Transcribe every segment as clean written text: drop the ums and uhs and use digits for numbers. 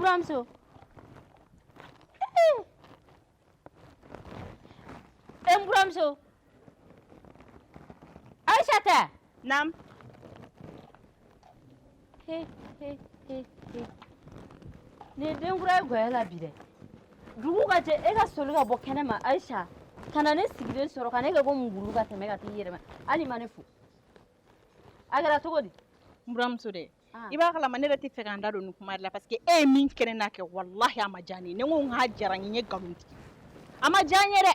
N buramuso, e n buramuso, Ayisa tɛ? Naam. He he he he, nin ye denkura ye gɔyɔ la bi dɛ. Dugu ka jɛ, e ka soli ka bɔ kɛnɛ ma. Ayisa, ka na ne sigilen sɔrɔ, ka ne kɛ ko wulu ka tɛmɛ ka t'i yɛrɛ ma, hali ma ne fo. A kɛra cogo di? N buramuso dɛ. Ah. I b'a kalama, ne yɛrɛ tɛ fɛ ka n da don nin kuma de la, parce que e ye min kɛ ne na kɛ, walahi a ma diya ne ye. Ne ko n k'a diyara n ye, n ye nkalon tigɛ. A ma diya n ye dɛ.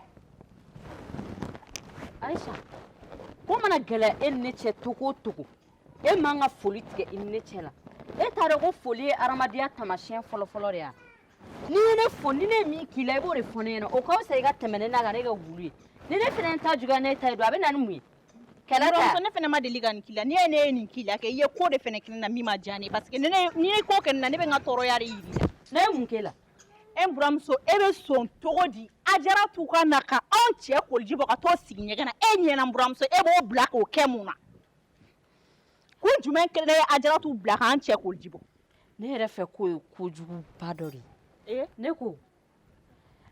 Ayisa, ko mana gɛlɛya e ni ne cɛ togo o togo, e man ka foli tigɛ i ni ne cɛ la. E t'a dɔn ko foli ye adamadenya taamasiyɛn fɔlɔfɔlɔ de ye? N'i ye ne fo, ni ne ye min k'i la, i b'o de fɔ ne ɲɛna. O ka fisa i ka tɛmɛ ne na ka ne kɛ wulu ye. Ni ne fana ta juguya, ne ta ye don, a bɛ na ni mun ye? Kɛlɛ tɛ? Buramuso, ne fana ma deli ka nin k'i la. N'i ye ne ye nin k'i la kɛ, i ye ko de fana kɛ ne na min ma diya ne ye, parce que ni ne n'i ye ko kɛ ne na, ne bɛ n ka tɔɔrɔya de yir'i la. Ne ye mun k'e la? E buramuso, e bɛ sɔn cogo di Ajaratu ka na ka anw cɛ koliji bɔ ka t'o sigi ɲɛgɛn na e ɲɛna? Buramuso, e b'o bila k'o kɛ mun na? Kun jumɛn kelen ye Ajaratu bila k'an cɛ koliji bɔ? Ne yɛrɛ fɛ, k'o ye kojuguba dɔ de ye. Ee. Ne ko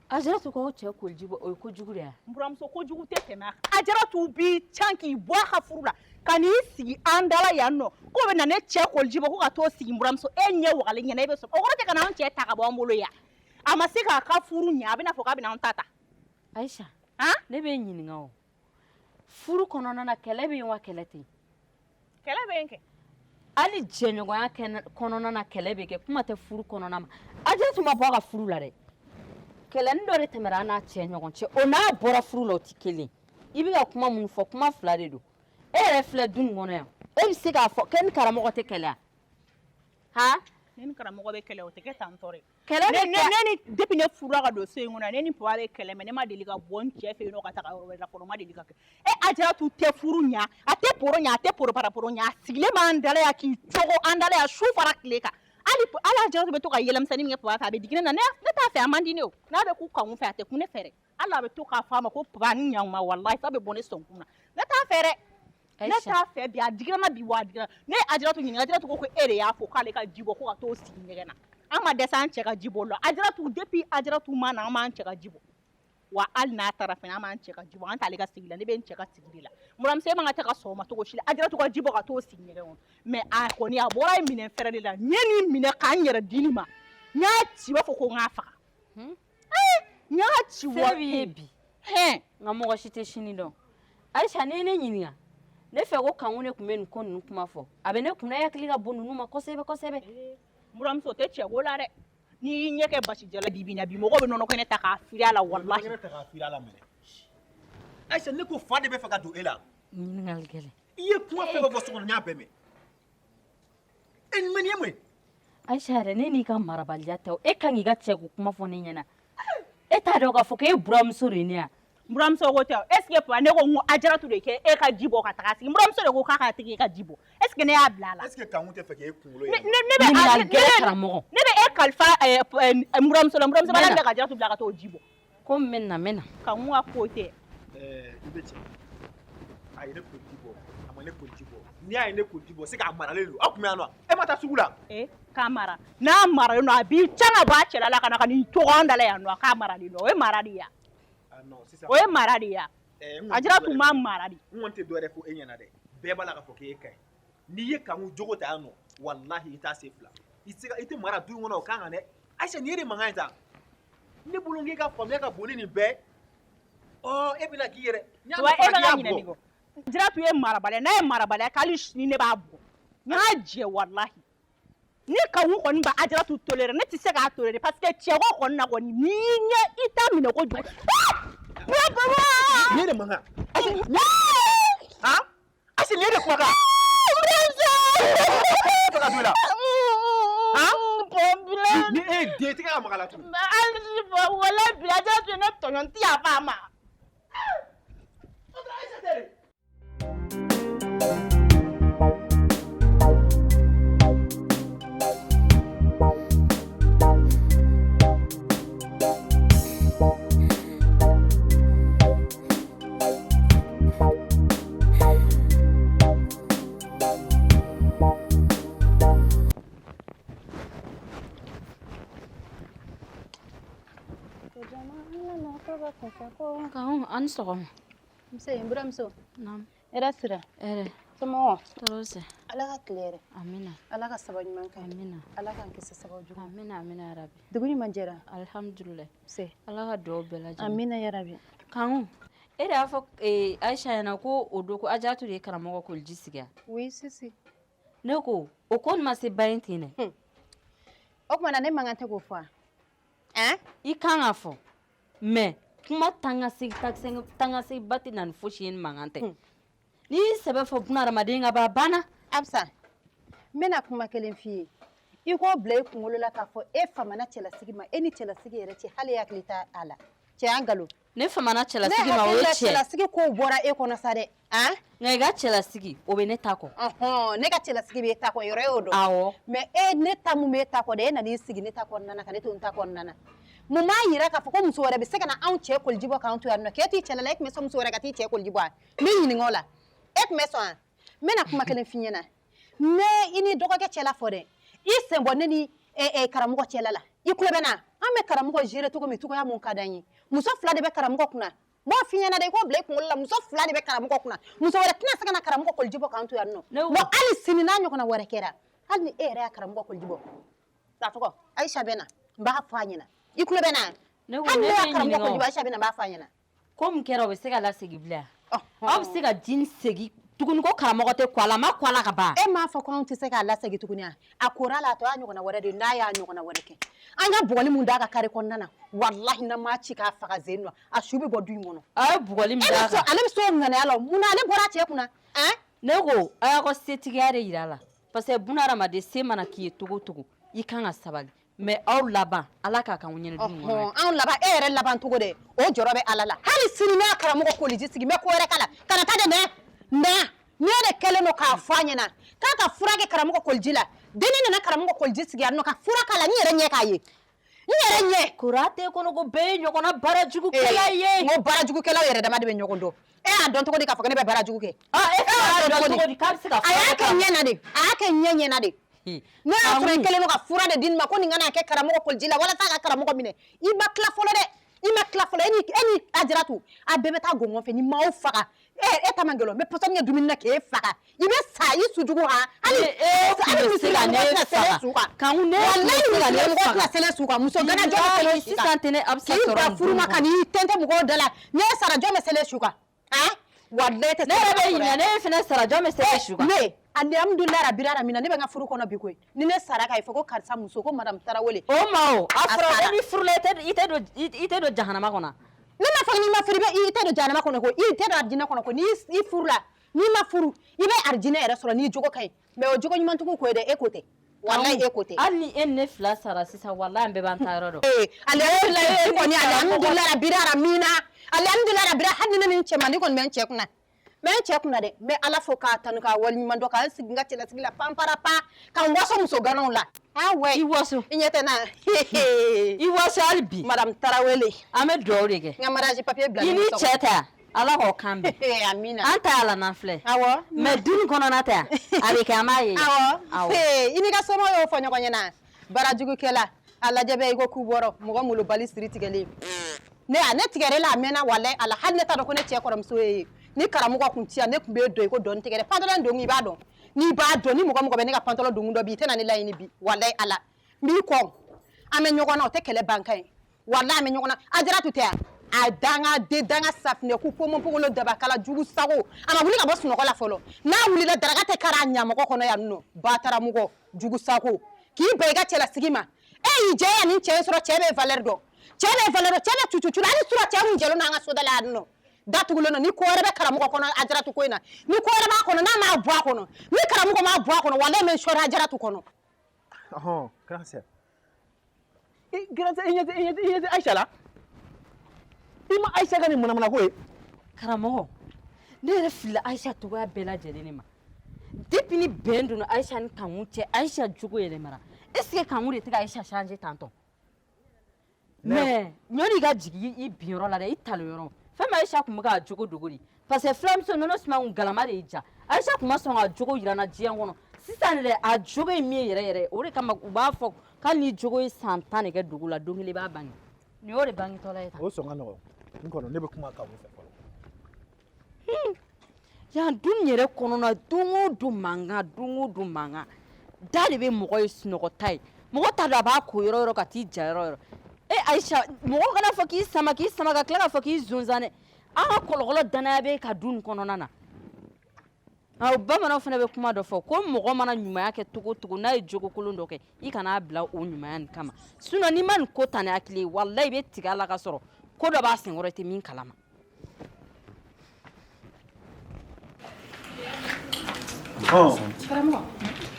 Ajaratu k'aw cɛ koliji bɔ, o ye kojugu de ye? N buramuso, kojugu tɛ tɛmɛ a kan. Ajaratu b'i can k'i bɔ a ka furu la ka n'i sigi an da la yan nɔ, k'o bɛ na ne cɛ koliji bɔ ko ka t'o sigi. N buramuso, e ɲɛ wagalen ɲɛna, e bɛ sɔn? O kɔrɔ tɛ ka na an cɛ ta ka bɔ an bolo yan. A ma se k'a ka furu ɲɛ, a bɛna fɔ k'a bɛna an ta ta. Ayisa. Han. Ne b'e ɲininka, o furu kɔnɔna na, kɛlɛ bɛ yen wa, kɛlɛ tɛ yen? Kɛlɛ bɛ yen kɛ. Hali jɛɲɔgɔnya kɔnɔna na, kɛlɛ bɛ kɛ. Kuma tɛ furu kɔnɔna ma. Ajaratu ma bɔ a ka furu la dɛ. Kɛlɛnin dɔ de tɛmɛra an n'a cɛ ɲɔgɔn cɛ. O n'a bɔra furu la, o tɛ kelen. I bɛ ka kuma mun fɔ, kuma fila de don. E yɛrɛ filɛ du nin kɔnɔ yan, e bɛ se k'a fɔ k'e ni karamɔgɔ tɛ kɛlɛ han? Ne ni karamɔgɔ bɛ kɛlɛ, o tɛ kɛ tan tɔ dɛ. Kɛlɛ bɛ Ne kɛ. ne ni depuis ne furula ka don so in kɔnɔ, ne ni papa bɛ kɛlɛ, mais ne ma deli ka bɔ n cɛ fɛ yen nɔ ka taga yɔrɔ wɛrɛ la fɔlɔ. Ma deli ka kɛ. E Ajaratu tɛ furu ɲa, a tɛ poro ɲa, a tɛ poro para poro ɲa. A sigilen b'an dala yan k'i cogo an dala yan su fara tile kan. Hali Ajaratu bɛ to ka yɛlɛmisɛnnin min kɛ papa fɛ, a bɛ digi ne na. Ne t'a fɛ, a man di ne o. N'a bɛ k'u kanku fɛ, a tɛ kun ne fɛ dɛ. Hali a bɛ to k'a fɔ a ma ko papa ni ɲankuma, walahi f'a bɛ bɔ ne sɔnkun na. Ne t'a fɛ dɛ. Ne Ayisa. t'a fɛ bi. A digira n na bi wa, a digira. Ne ye Ajaratu ɲininka, Ajaratu ko e de y'a fɔ k'ale ka ji bɔ ko ka t'o sigi ɲɛgɛn na. An ma dɛsɛ an cɛ ka ji bɔ la. Ajaratu, depuis Ajaratu ma na, an m'an cɛ ka ji bɔ wa. Hali n'a taara fɛnɛ, an b'an cɛ ka ji bɔ. An t'ale ka sigi la, ne bɛ n cɛ ka sigi de la. Buramuso, e man ka tɛ ka sɔn o ma cogo si la. Ajaratu ka ji bɔ ka t'o sigi ɲɛgɛn kɔnɔ, mais a kɔni a bɔra yen minɛn fɛrɛ de la. N ye nin minɛ k'an yɛrɛ di nin ma, n y'a ci, i b'a fɔ ko n k'a faga. N y'a ci wa. Se b'i ye bi, hɛn. Nka mɔgɔ si tɛ sini dɔn. Ayisa, n'i ye ne ɲininka, ne fɛ ko Kanku de tun bɛ nin ko ninnu kuma fɔ. A bɛ ne kunna, e hakili ka bon ninnu ma kosɛbɛ kosɛbɛ. Buramuso, o tɛ cɛko la dɛ. N'i y'i ɲɛ kɛ basi jala bi bi in na bi, mɔgɔw bɛ nɔnɔ kɛnɛ ta k'a firi a la, walahi. Nɔnɔ kɛnɛ ta k'a firi a la minɛ. Ayisa, ne ko fa de bɛ fɛ ka don e la. Ɲininkali gɛlɛn. I ye kuma fɛn fɛn fɔ so kɔnɔ, n y'a bɛɛ mɛn. E nin ye mun ye? Ayisa yɛrɛ, ne n'i ka marabaliya tɛ o. E kan k'i ka cɛko kuma fɔ ne ɲɛna. E t'a dɔn k'a fɔ k'e buramuso de ye ne ya? Buramuso ko tɛ o. Est ce que papa, ne ko n ko Ajaratu de kɛ e ka ji bɔ ka taga sigi. Buramuso de ko k'a ka tigi e ka ji bɔ. Est ce que ne y'a bila a la? Est ce que Kanku tɛ fɛ k'e kunkolo Ne yɛlɛma? ne bɛ Ɲininkali ne gɛlɛn, bɛ karamɔgɔ. Ne bɛ e kalifa buramuso la. Buramuso b'a N bɛ na. la ka Ajaratu bila ka t'o ji bɔ. Ko n bɛ na, n bɛ na. Kanku ka ko tɛ. Ɛɛ, i bɛ cɛ. A ye ne koliji bɔ, a ma ne koliji bɔ. N'i y'a ye ne koliji bɔ, c'est k'a maralen don. Aw tun bɛ yan nɔ, e ma taa sugu la? Eh, k'a mara. N'a maralen don, a b'i can ka bɔ a cɛla la ka na ka n'i cogo an da la yan nɔ k'a maralen don. O ye mara de ye. Ah non, sisan. O ye mara de ye. Ɛɛ, n kɔni tɛ Ajaratu dɔ wɛrɛ ma mara de. N kɔni tɛ dɔ wɛrɛ fɔ e ɲɛna dɛ. Bɛɛ b'a la k'a fɔ k'e ka ɲi. N'i ye Kanku jogo ta yan nɔ, walahi i t'a se fila. I tɛ se ka, i tɛ mara du in kɔnɔ, o kan kan dɛ. Ayisa, nin ye de mankan ye tan. Ne bolo k'e ka faamuya ka bon ni nin bɛɛ. Ɔ, e bɛna k'i yɛrɛ. N y'a Wa mɛn e fana bɛ k'i ka y'a ɲinɛ nin bugɔ. kɔ. Ajaratu ye marabaliya. N'a ye marabaliya kɛ, hali sini ne b'a bugɔ. N y'a jɛ, walahi. Ni Kanku kɔni bɛ Ajaratu toléré, ne tɛ se k'a toléré, parce que cɛko kɔni na kɔni, n'i y'i ɲɛ i t'a minɛ kojugu. Nin ye de mankan. Ayisa, han? Ayisa, nin ye de kumakan. Fɛ ka don i la. Han? Ni e ye den, i tɛ ka maga a la tugun. Walahi bi, Ajaratu ye ne tɔɲɔ, n tɛ yafa a ma. Ayisa tɛ de. Ko Kanku, a ni sɔgɔma. Nse, n buramuso. Naamu. Hɛrɛ sira. Hɛrɛ. Somɔgɔw? Tɔɔrɔ tɛ. Ala ka tile hɛrɛ. Amina. Ala ka sababu ɲuman kɛ. Amina. Ala k'an kisi sababu jugu. Amina, amina yarabi. Dugu ɲuman jɛra. Alhamdulilayi. Nse. Ala ka dugawu bɛɛ lajɛlen. Amina yarabi. Kanku, e de y'a fɔ Ayisa ɲɛna ko o don ko Ajaratu de ye karamɔgɔ koliji sigi wa? Oui, si si. Ne ko o ko nin ma se ba ye ten dɛ. O tuma na ne man kan tɛ k'o fɔ wa? Hein? I kan k'a fɔ mais kuma tangaseginba tɛ na ni fosi ye ni mankan tɛ. N'i y'i sɛbɛ fɔ bunahadamaden ka ban a banna. Absa, n bɛna kuma kelen f'i ye. I k'o bila i kunkolo la k'a fɔ e famana cɛlasigi ma, e ni cɛlasigi yɛrɛ cɛ hali e hakili t'a a la. Cɛ y'an nkalon. Ne famana cɛlasigi ma, o ye tiɲɛ. Cɛlasigi kow bɔra e kɔnɔ sa dɛ. Han? Nka i ka cɛlasigi, o bɛ ne ta kɔ. Ɔhɔn, ne ka cɛlasigi bɛ e ta kɔ, yɔrɔ e y'o dɔn. Awɔ. Mais e ne ta mun bɛ e ta kɔ dɛ, e nan'i sigi ne ta kɔnɔna na ka ne to n ta kɔnɔna na. Mun b'a yira k'a fɔ ko muso wɛrɛ bɛ se ka na anw cɛ koliji bɔ k'anw to yan nɔ, k'e t'i cɛla la, e tun bɛ sɔn muso wɛrɛ ka t'i cɛ koliji bɔ wa? N b'i ɲininka o la. E tun bɛ sɔn wa? N bɛna kuma kelen f'i ɲɛna. Ne i ni dɔgɔkɛ cɛla fɔ dɛ, i sen bɔ ne ni karamɔgɔ cɛla la. I tulo bɛ n na? An bɛ karamɔgɔ gérer cogo min, cogoya mun ka d'an ye. Muso fila de bɛ karamɔgɔ kunna. N b'o f'i ɲɛna dɛ, i k'o bila i kunkolo la, muso fila de bɛ karamɔgɔ kunna. Muso wɛrɛ tɛna se ka na karamɔgɔ koliji bɔ k'an to yan nɔ. Wa hali sini n'a ɲɔgɔnna wɛrɛ kɛra, hali ni e yɛrɛ y'a karamɔgɔ koliji bɔ. A tɔgɔ Ayisa bɛ na, n b'a fɔ a ɲɛna. I tulo bɛ n na? Ne ko Hali ne ne y'a bɛ karamɔgɔ ɲininka koliji o. bɔ, Ayisa bɛ na, n b'a fɔ a ɲɛna. Ko min kɛra, o bɛ se ka lasegin bilen wa? Aw bɛ se ka ji nin segin tuguni ko karamɔgɔ tɛ ko a la, a ma ko a la ka ban. E m'a fɔ ko anw tɛ se k'a lasegin tuguni wa? A kora la, a tɔ y'a ɲɔgɔnna wɛrɛ de ye, n'a y'a ɲɔgɔnna wɛrɛ kɛ. An ka bugɔli mun d'a ka kare kɔnɔna na, walahi n'an m'a ci k'a faga zen nɔ, a su bɛ bɔ du in kɔnɔ. A ye bugɔli min E d'a bɛ kan. sɔn, ale bɛ se o ŋaniya la, munna ale bɔra a cɛ kunna? Han? Ne ko a y'aw ka setigiya de yira a la, parce que bunahadamaden se mana k'i ye cogo o cogo, i kan ka sabali. Mais aw laban, Ala k'a k'anw ɲɛna du in kɔnɔ. Ɔhɔn, anw laban, e yɛrɛ laban cogo dɛ, o jɔrɔ bɛ Ala la. Hali sini n'a karamɔgɔ koliji sigi, n bɛ ko wɛrɛ k'a la. Kana taa dɛ, nɛ, nɛ, ne de kɛlen don k'a fɔ a ɲɛna k'a ka fura kɛ karamɔgɔ koliji la. Denni nana karamɔgɔ koliji sigi yan nɔ ka fura k'a la, n yɛrɛ ɲɛ k'a ye. N yɛrɛ ɲɛ. Kora tɛ kɔnɔ ko bɛɛ ye ɲɔgɔnna baarajugukɛla ye. N ko baarajugukɛlaw yɛrɛ dama de bɛ ɲɔgɔn dɔn. E y'a dɔn cogo di k'a fɔ ko ne bɛ baara jugu kɛ? Ah, e y'a dɔn cogo di k'a bɛ se ka A y'a fura kɛ ɲɛ na de, a y'a kɛ ɲɛ ɲɛna de. Ne y'a sɔrɔ i kɛlen don ka fura de di nin ma ko nin kana kɛ karamɔgɔ koliji la walasa a ka karamɔgɔ minɛ. I ma tila fɔlɔ dɛ, i ma tila fɔlɔ. E ni Ajaratu, a bɛɛ bɛ taa gɔngɔn fɛ ni m'aw faga. E ta man gɛlɛn, n bɛ pɔsɔni kɛ dumuni na k'e faga. I bɛ sa i sujugu han. Hali E hali tun bɛ se ka mɔgɔ ne tɛna sɛnɛ faga. su kan. Kanku, ne tun bɛ Walahi se ka ne mɔgɔ faga. tɛna sɛnɛ su kan. Muso gana jɔn bɛ sɛnɛ su kan? Sisan tɛ ne a bɛ se K'i sɔrɔ ba nin furu du ma in ka kɔnɔ. n'i tɛntɛn mɔgɔw da la. N'e sara jɔn bɛ sɛnɛ su kan? Han? Walahi tɛ Ne yɛrɛ bɛ ɲininka, ne fana sara jɔn bɛ sɛnɛ su kan? Ne alihamudulilayi rabi alamina, ne bɛ n ka furu kɔnɔ bi koyi. Ni ne sara k'a fɔ ko karisa muso ko madame Tarawele. O ma o, a A fɔra sara. ko n'i furula i tɛ don jahanama kɔnɔ. Ne m'a fɔ n'i ma furu i tɛ don jahanama kɔnɔ ko i tɛ don arijinɛ kɔnɔ ko n'i i furula n'i ma furu i bɛ arijinɛ yɛrɛ sɔrɔ n'i jogo ka ɲi, mais o jogo ɲumantigiw ko ye dɛ, e ko tɛ, walahi e ko tɛ. Hali ni e ni ne fila sara sisan, walahi an bɛɛ b'an ta yɔrɔ dɔn. Ee, alihamudulilayi kɔni, alihamudulilayi rabi alamina, alihamudulilayi rabi, hali ni ne ni n cɛ man di kɔni bɛ n cɛ kunna, n bɛ n cɛ kunna dɛ. N bɛ Ala fo k'a tanu k'a waleɲuman dɔn k'an sigi n ka cɛlasigi la panparapa ka n waso muso ganaw la. Ah ouais. I waso. I ɲɛ tɛ n na. I waso hali bi. Madame Tarawele. An bɛ dugawu de kɛ. N ka mariage papier bila. I ni cɛ tɛ yan, Ala k'o kan bɛn. Amina. An ta ala n'an filɛ. Awɔ. Mais du nin kɔnɔna tɛ yan, a bɛ kɛ an b'a ye. Awɔ. Awɔ. I n'i ka somɔgɔw y'o fɔ ɲɔgɔn ɲɛna. Baarajugukɛla, a lajɛ bɛ i ko kubɔrɔ, mɔgɔ molobali siri tigɛlen. Ne a ne tigɛra e la a mɛnna, walahi Ala, hali ne t'a dɔn ko ne cɛ kɔrɔmuso ye. Ni karamɔgɔ kun ti yan, ne tun b'e dɔn i ko dɔnni tigɛ dɛ. Pantalon don i b'a dɔn. N'i b'a dɔn, ni mɔgɔ mɔgɔ bɛ ne ka pantalon don dɔn bi, i tɛna ne laɲini bi. Walahi Ala. N b'i kɔn. An bɛ ɲɔgɔn na, o tɛ kɛlɛ ban kan ye. Walahi an bɛ ɲɔgɔn na. Ajaratu tɛ yan. A danga den danga safinɛ ko pomopogolo dabakala jugu sago, a ma wuli ka bɔ sunɔgɔ la fɔlɔ. N'a wulila daraka tɛ kari a ɲamɔgɔ kɔnɔ yan nɔ. Bataramɔgɔ jugu sago k'i ban i ka cɛlasigi ma. E y'i jɛ yan ni cɛ in sɔrɔ, cɛ bɛ valeur dɔn, cɛ bɛ valeur dɔn, cɛ bɛ cucucu la. Hali sura cɛ mun jɛlen don an ka soda la yan nɔ, datugulen don. Ni ko wɛrɛ bɛ karamɔgɔ kɔnɔ Ajaratu ko in na, ni ko wɛrɛ b'a kɔnɔ n'a m'a bɔ a kɔnɔ, ni karamɔgɔ m'a bɔ a kɔnɔ, walahi n bɛ n sɔri Ajaratu kɔnɔ. Ɔhɔn, grand sœur. Grand sœur, i ɲɛ tɛ Aïcha la? I ma Aïcha ka nin manamana ko ye? Karamɔgɔ, ne yɛrɛ filila Ayisa togoya bɛɛ lajɛlen de ma. Depuis ni bɛn donna Ayisa ni Kanku cɛ, Ayisa jogo yɛlɛmara. Est ce que Kanku de tɛ ka Ayisa changer tantɔ? Mais ɲɔni i ka jigin i binyɔrɔ la dɛ, i talo yɔrɔ fɛn min, Ayisa tun bɛ k'a jogo dogo de, parce que filamuso nɔnɔ suma kun galama de y'i ja. Ayisa tun ma sɔn ka jogo yira n na diɲɛ kɔnɔ. Sisan de dɛ, a jogo ye min ye yɛrɛ yɛrɛ, o de kama u b'a fɔ k'hali ni jogo ye san 10 de kɛ dugu la, don kelen i b'a bange. Nin y'o de bangetɔla ye tan. O sɔn ka nɔgɔn. N kɔnɔ ne bɛ kuma Kanku fɛ fɔlɔ. Yan dun yɛrɛ kɔnɔna, don o don mankan, don o don mankan. Da de bɛ mɔgɔ ye sunɔgɔ ta ye, mɔgɔ t'a dɔn a b'a ko yɔrɔ yɔrɔ ka t'i ja yɔrɔ yɔrɔ. E Ayisa, mɔgɔ kana fɔ k'i sama, k'i sama ka tila k'a fɔ k'i zonzan dɛ. An ka kɔlɔkɔlɔ danaya bɛ ka du nin kɔnɔna na. Awɔ, bamananw fana bɛ kuma dɔ fɔ ko mɔgɔ mana ɲumanya kɛ cogo o cogo, n'a ye jogokolon dɔ kɛ, i kan'a bila o ɲumanya nin kama. Sinon n'i ma nin ko ta ni hakili ye, walayi i bɛ tigɛ a la ka sɔrɔ ko dɔ b'a senkɔrɔ i tɛ min kalama. Karamɔgɔ,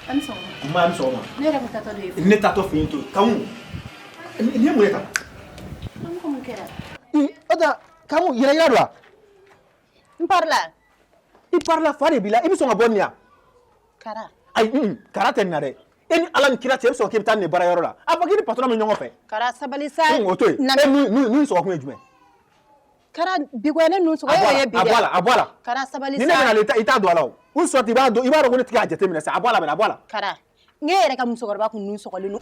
a ni sɔgɔma. Nba, a ni sɔgɔma. Ne yɛrɛ kun taatɔ de ye. Ne taatɔ fɛ yen to Kanku, nin ye mun ye tan? Karamɔgɔ, mun kɛra? O tɛ Kanku, yɛrɛ yira don wa? N parila. I parila, fa de b'i la, i bɛ sɔn ka bɔ nin yan? Kara. Ayi, kara tɛ nin na dɛ. E ni Ala ni kira cɛ, e bɛ sɔn k'i bɛ taa nin baarayɔrɔ la? A fɔ k'i ni patron bɛ ɲɔgɔn fɛ. Kara, sabali sa. O to yen. E nun sɔgɔ kun ye jumɛn? Kara, bi ko ne nun sɔgɔ, e yɛrɛ ye bi dɛ. A bɔ a la, a bɔ a la. Kara, sabali sa. Ni ne bɛna i t'a don a la o. Ou soit i b'a dɔn, i b'a dɔn ko ne tɛ k'a jateminɛ sa. A bɔ a la bani, a bɔ a la. Kara, n e yɛrɛ ka musokɔrɔba kun nun sɔgɔlen don.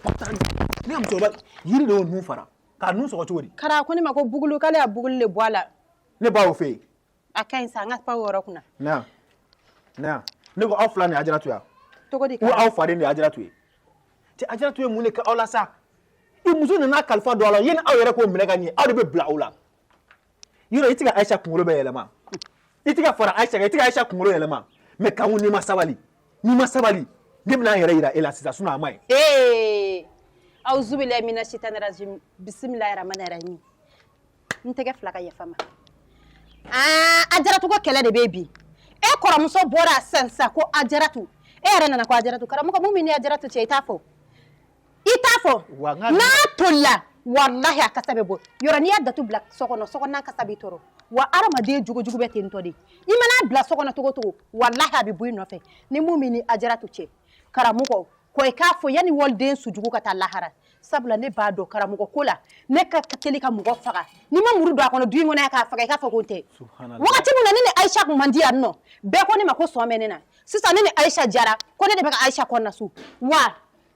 Ne ka musokɔrɔba yiri de y'o nun fara. K'a nun sɔgɔ cogo di? Kara, ko ne ma ko bugulu, k'ale y'a bugulu de bɔ a la. Ne ba y'o fɛ yen. A ka ɲi sa, an ka pan o yɔrɔ kunna. Na yan, na yan. Ne ko aw fila ni Ajaratu yan. Cogo di? Ou aw faden de ye Ajaratu ye? Cɛ, Ajaratu ye mun de kɛ aw la sa? I muso nana kalifa don a la, yanni aw yɛrɛ k'o minɛ ka ɲɛ, aw de bɛ bila o la. Yɔrɔ i tɛ ka Ayisa kunkolo bɛɛ yɛlɛma. I tɛ ka fara Ayisa kan, i tɛ ka Ayisa kunkolo yɛlɛma. Mais Kanku, n'i ma sabali, n'i ma sabali, ne bɛna n yɛrɛ yira e la sisan, sinon a ma ɲi. Ee, awuzubilayi mina sitani rajim, bisimilayi rahmani rahim. N tɛgɛ fila ka yafa ma. Aa, Ajaratu ko kɛlɛ de bɛ bi. E kɔrɔmuso bɔra sisan sisan ko Ajaratu. E yɛrɛ nana ko Ajaratu. Karamɔgɔ, mun b'i ni Ajaratu cɛ, i t'a fɔ. I t'a fɔ. N'a tolila, walahi a kasa bɛ bɔ. Yɔrɔ n'i y'a datu bila so kɔnɔ, so kɔnɔna kasa b'i tɔɔrɔ. Wa hadamaden jogojugu bɛ ten tɔ de. I man'a bila so kɔnɔ cogo o cogo, walahi a bɛ bɔ i nɔfɛ. Ni mun b'i ni Ajaratu cɛ, karamɔgɔ, kɔ i k'a fɔ yanni waliden sujugu ka taa lahara. Sabula ne b'a dɔn karamɔgɔ ko la, ne ka teli ka mɔgɔ faga. N'i ma muru don a kɔnɔ du in kɔnɔ yan k'a faga, i k'a fɔ ko n tɛ. Wagati min na ne ni Ayisa kun man di yan nɔ, bɛɛ ko ne ma ko sɔn bɛ ne na. Sisan ne ni Ayisa jara, ko ne de bɛ ka Ayisa kɔnɔna su. Wa